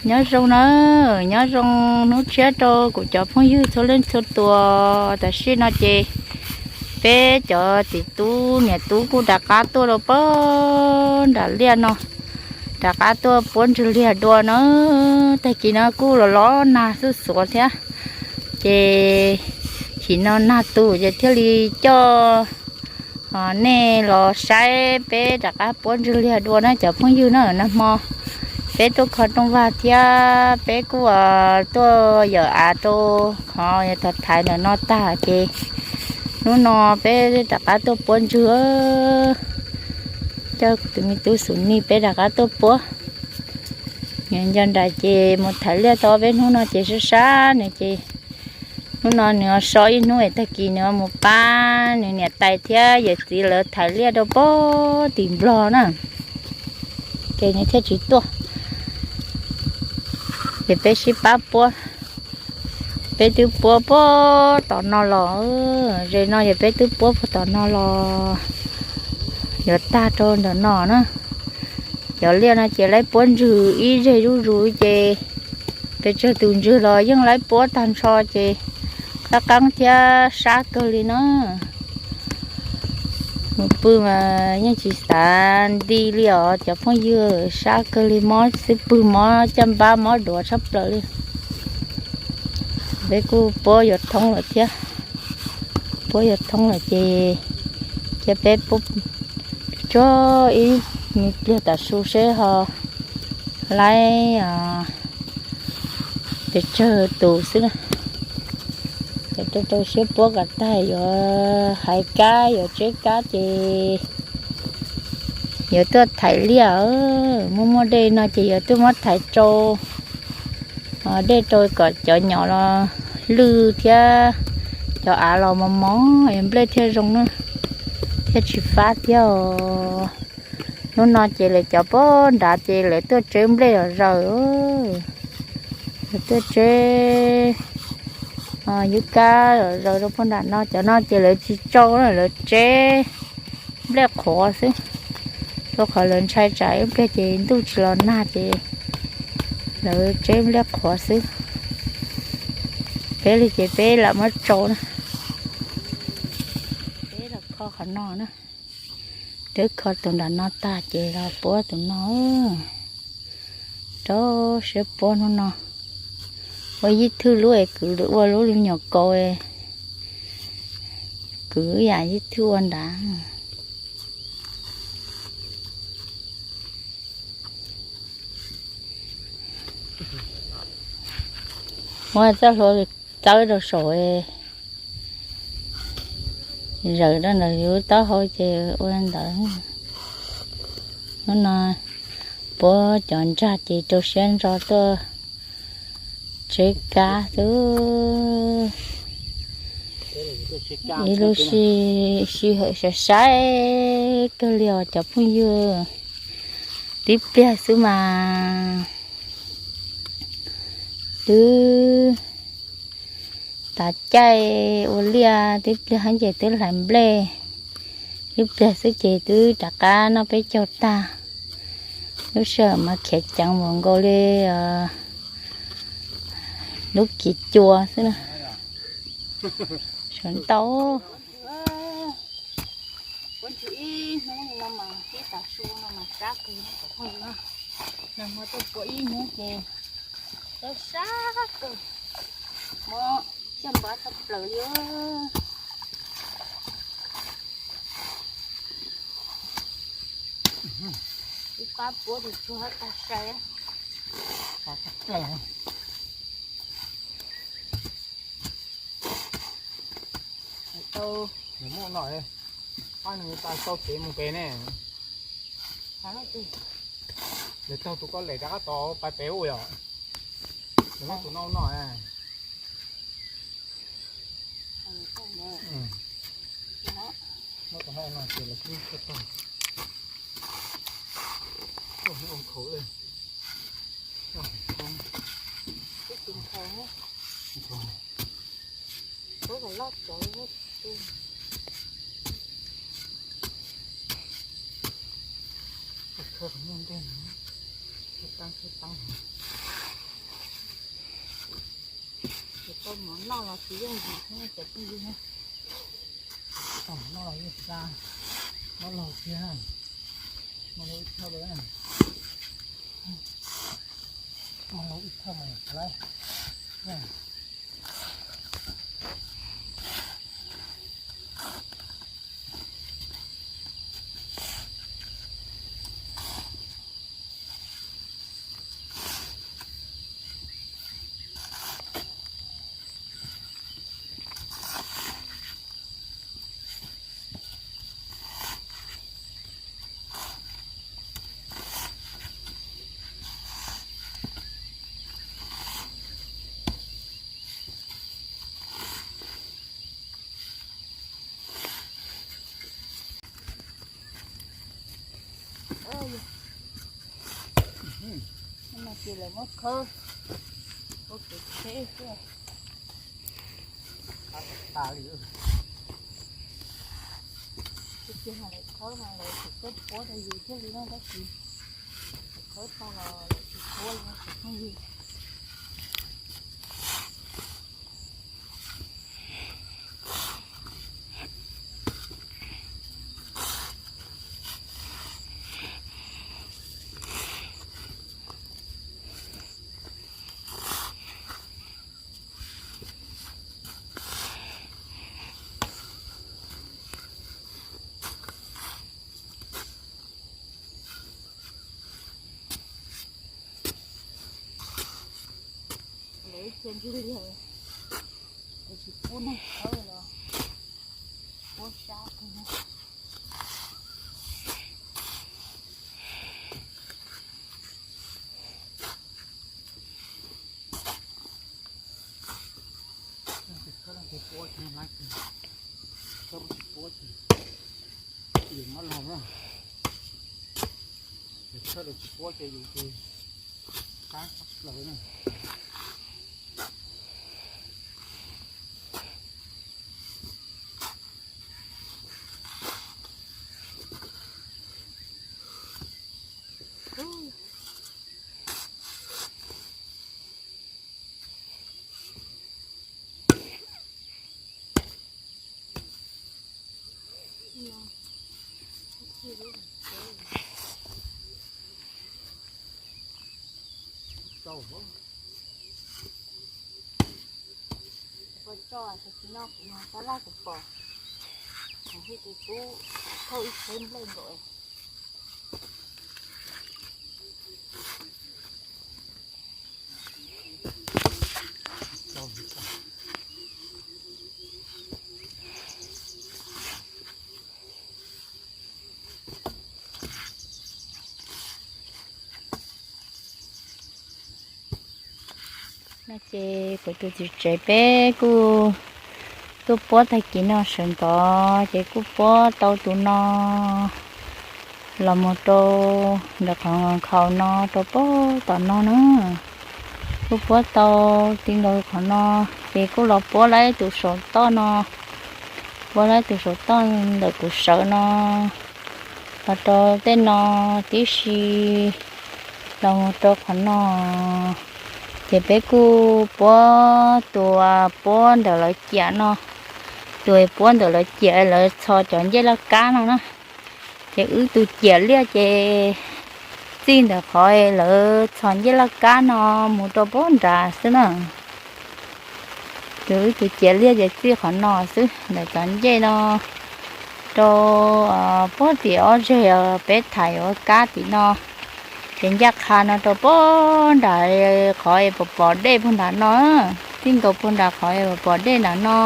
Nyob zoo na, nyob zoo hnub tshiab rau kuv cov phooj ywg txhua leej txhua tus. Tam sim no ces peb cov txiv tub niam tub kuj rov qab tuaj rau pem nram liaj no, rov qab tuaj puab ntswg liag dua na. Tag kis no kuj los los nag xuj xuav thiab, ces chim no nag tu ces thiaj li coj nej los saib peb rov qab puab ntswg liag dua na cov phooj ywg na. Nag hmo peb tuaj kho rooj vag thiab peb kuj tuaj yawm av rau qhov yog thaiv ntawm no tag ces hnub no peb rov qab tuaj puab ntswg. Coj tus me tub Xus Nij peb rov qab tuaj puab. Nco nco nram ces mus thaiv liaj tau peb hnub no ces sab sab nws ces hnub no nws so ib hnub es tag kis nws mus pab nws niam tais thiab yawm txiv lawv thaiv liaj rau pem tim Nplog na, ces nws thiaj tsis tuaj. Ces peb sib pab puab, peb twb puab puag tom no los, ze no yog peb twb puab puag tom no los, yuav tag rau ntawm no na. Cov liaj no ces laib puab ntswg ib zeg zuj zus ces pes tsawg tus ntswg los yeej laib puab tag nrho ces qab qeeb thiab sab kawg li na. Mus pw mas yeej tsis xav nti li os cov phooj ywg, sab kawg li, mob xub pwg, mob caj npab, mob duav tshaj plaws li. Peb kuj puab yuav thoob lawm thiab, puab yuav thoob lawm ces cia peb puab tsuag ib me pliag tav su seb ho laib pes tsawg tus xwb na. Ces rau rau siab puab kom tag yuav hais kab yuav tseb kab ces yuav tuaj thaiv liaj. Muaj muaj dej no ces yuav tuaj muab thaiv rau, dej rau kom cov nyom los lwj thiab cov av los mos mos es nplej thiaj zoo na, thiaj tsis fab thiab os. Hnub no ces lawv cov puag nrad ces lawv tuaj tseb nplej zom zaws, lawv tuaj tseb yub kab zom zaws rau puag nram no. Cov no ces lawv tsis tsau na, lawv tseb nplej qhuav xwb, rau qhov lawv ntshai tsam ib pliag ces ntuj tsis los nag ces lawv tseb nplej qhuav xwb. Peb li ces peb lam muab tsau na. Peb los kho qhov no na, twb kho tus nram no tag ces los puab tus no. Rau siab puab hnub no. Ua ib thwj lub es kwv ua lub nyuam kaus, kwv yam ib thwj ua nrad. Muab txoj hlua txawb rau saum, zaws rau ntawm yus taub hau ces ua ntawd. Hnub no puab cov ntsag ces rau siab ntso tuaj tseb kab xwb. Ib lub sij hawm sai sai kawg li os cov phooj ywg. Tib pliag xwb mas twb tas caij ua liaj, tib pliag ces twb hlais nplej, tib pliag xwb ces twb rov qab noj peb caug tag. Lub sij hawm mas khiav ceev npaum nkaus li lub kis cua xwb na. Sawv ntau. Puab ntswg ib hnub li no mas tib tav su no mas sab kawg, nag hmo tuaj puab ib hnub ces sab sab kawg, mob caj npab tshaj plaws li. Ib pab puab tus tsuag tag sai. Nws muaj no, pab nws tas tau kev mus pem ne. Lawv taug tus koj lem rov qab tod pais pem ub yom. Lawv muab tus no no. Muab tus no no ces lawv kuj taug. Tuaj ua nkhaus li. Khawb qhov muaj ntej no, khawb taab khawb taab no. Mov noj los tsis yooj yim thiab cov phooj ywg na. Mov noj los yeej xa, mov laug kiag, mov laug ib thawj lawm, mov laug ib thawj mas lawm. Ces lawv muab khawb ua kev tsheb xwb. Qab tas tas li. Tiag tiag mas lawv khawb mas lawv tsis tuaj puab rau yus thiaj li no tab sis lawv khawb tau los lawv tsis puab li no tsis phooj ywg. Lawv ib txhia ntsuj li, lawv tsis pub neeg khawb los puab sab kawg na. Tsis khawb los tsis puab ces, tsis puab ces yus muab laug na. Tsis khawb los tsis puab ces yus ces qab plaws na. Ua tso, tag kis no kuv mus tab laj kuv pom, kuv thiaj tus tub thauj ib tsheb nplej nkaus. No ces kuv tus txiv tsev peb kuj tuaj puab tag kis no sawv ntxov ces kuj puab tau tus no los mus rau ntawm qhov nkhaus no rau puag tom no na. Kuj puab tau ti nkaus qhov no ces kuj los puab laib tus saum toj no, puab laib tus saum toj ntawm kuv sawv no los rau tej no tib si los mus rau qhov no. Ces peb kuj puab tus puab ntawm lawv ciam no, tus puab ntawm lawv ciam lawv txhos cov ncej laj kab no na. Ces wb tus ciam liaj ces txij ntawm qhov lawv txhos ncej laj kab no mus rau puag nrad xwb na. Ces wb tus ciam liaj ces txij qhov no xwb ntawm cov ncej no rau puag tim ob zeg peb thaiv ua kab tim no. Ces ncaj qha no rau puag nram qhov es pom pom dej puag nram no, txij nkaus puag nram qhov es pom pom dej nram no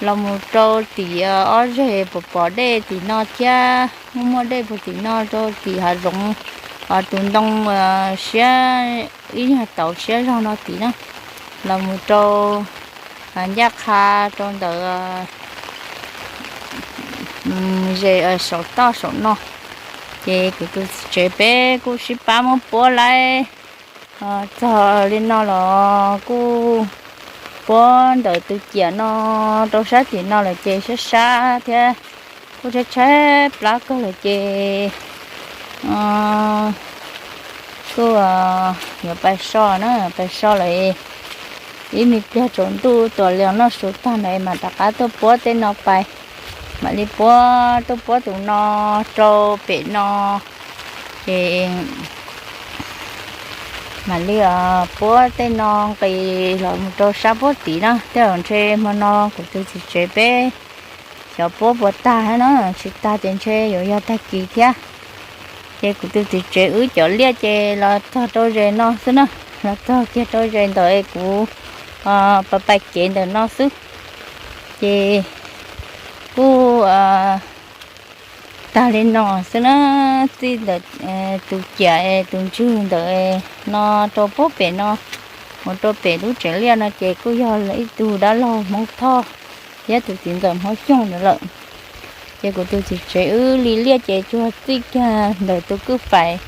los mus rau tim ob zeg pom pom dej tim no thiab muaj muaj dej puag tim no rau tim hav zoov, tus ntoo siab ib nyuag tauv siab zog no tim na, los mus rau ncaj qha rau ntawm ze saum toj saum no. Ces kuv tus txiv tsev peb kuj sib pab muab puab laib txog li no los kuj puab ntawm tus ciam no rau sab tim no lawm ces sab sab thiab kuj tshaib tshaib plab kawg lawm ces kuj yuav pais so na, pais so lawm. Ib me pliag tsaus ntuj tuam li noj su tag no mam rov qab tuaj puab tej no pais. Mam li puab, tuaj puab tus no rau pem no, ces mam li puab tej no nqis los mus rau sab puab tim na. Tej zaum ntshe hmo no kuv tus txiv tsev peb xyov puab puas tag na, tsis tag ces ntshe yuav yog tag kis thiab. Ces kuv tus txiv tsev wb cov liaj ces los txog rau ze no xwb na, los txog kiag rau ze ntawm es kuv pais pais kev ntawm no xwb. Ces kuj tag li no xwb na, txij ntawm tus ciam es tus ntswg ntawm no rau puag pem no, mus rau pem lub tsev liaj no ces kuj yog ib tug dab laug Hmoob Thoj thiab tus txiv ntxawm Hmoob Xyooj ntawd lawm. Ces kuv tus txiv tsev wb li liaj ces tsuas txij kiag ntawm tus kwj fais,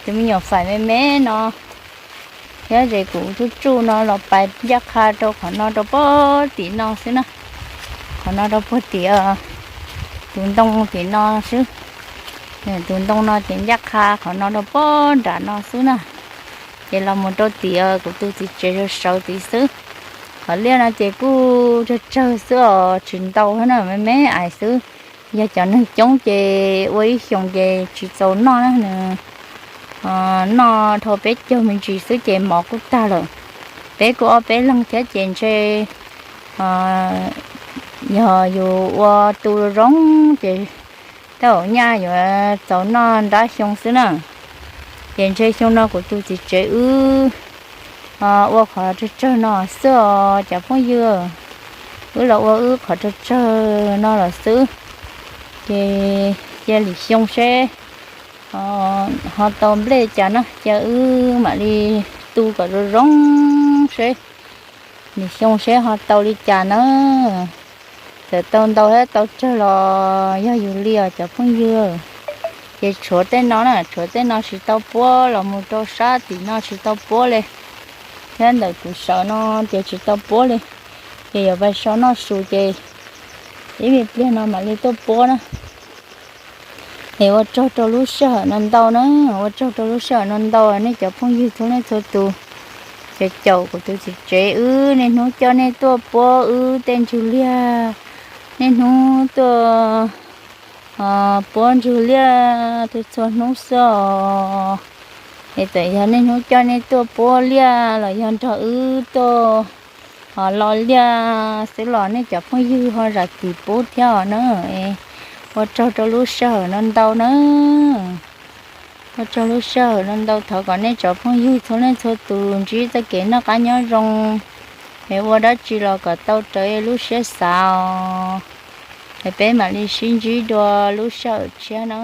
tus me nyuam fais me me no thiab ze kuv tsuj tsuj no los pais ncaj qha rau qhov no rau puag tim no xwb na. Qhov no rau puag tim tus ntoo tim no xwb. Tus ntoo no ces ncaj qha qhov no rau puag nram no xwb na. Ces los mus rau tim kuv tus txiv tsev sawv sawv tid xwb. Qhov liaj no ces kuj tsawg tsawg xwb os, tsis ntau na, me me ais xwb. Yog cov neeg coob ces ua ib xyoos ces tsis txaus noj na, nws noj dhau peb caug me ntsis xwb ces mov kuj tag lawm. Peb kuj ob peb leeg thiab ces ntshe yog yus ua tu zoo ces tej zaum nyaj yuav txaus noj nrab xyoo xwb na. Ces ntshe xyoo no kuv tus txiv tsev wb ua qhov tsawg tsawg no xwb os cov phooj ywg. Wb los ua wb qhov tsawg tsawg no los xwb. Ces cia lwm xyoo seb ho tau nplej cas na, cia wb mam li tu kom zoo zoo seb lwm xyoo seb ho tau li cas na. Txawm tau ntau thiab tau tsawg los yog yus li os cov phooj ywg. Ces tshuav tej no na, tshuav tej no tsis tau puab los mus rau sab tim no tsis tau puab li, thiab ntawm kuv sawv no ces tsis tau puab li. Ces yuav pais so noj su ces ib me pliag no mam li tuaj puab na. Es ua tsaug rau lub sij hawm no ntau na, ua tsaug rau lub sij hawm no ntau nej cov phooj ywg txhua leej txhua tus, cov caum kuv tus txiv tsev wb niaj hnub coj nej tuaj puab wb tej ntswg liaj, niaj hnub tuaj puab ntswg liaj txhua txhua hnub xwb os. Es txawm yog niaj hnub coj nej tuaj puab liaj los yog nrog wb tuaj ho lo liaj xwb los nej cov phooj ywg ho zam txim pub thiab os na. Ua tsaug rau lub sij hawm no ntau na. Ua tsaug lub sij hawm no ntau, thov kom nej cov phooj ywg txhua leej txhua tus ntsib txoj kev noj qab nyob zoo, es ua dab tsi los kom tau raws lub siab xav os. Es peb mam li sib ntsib dua lub sij hawm tshiab na.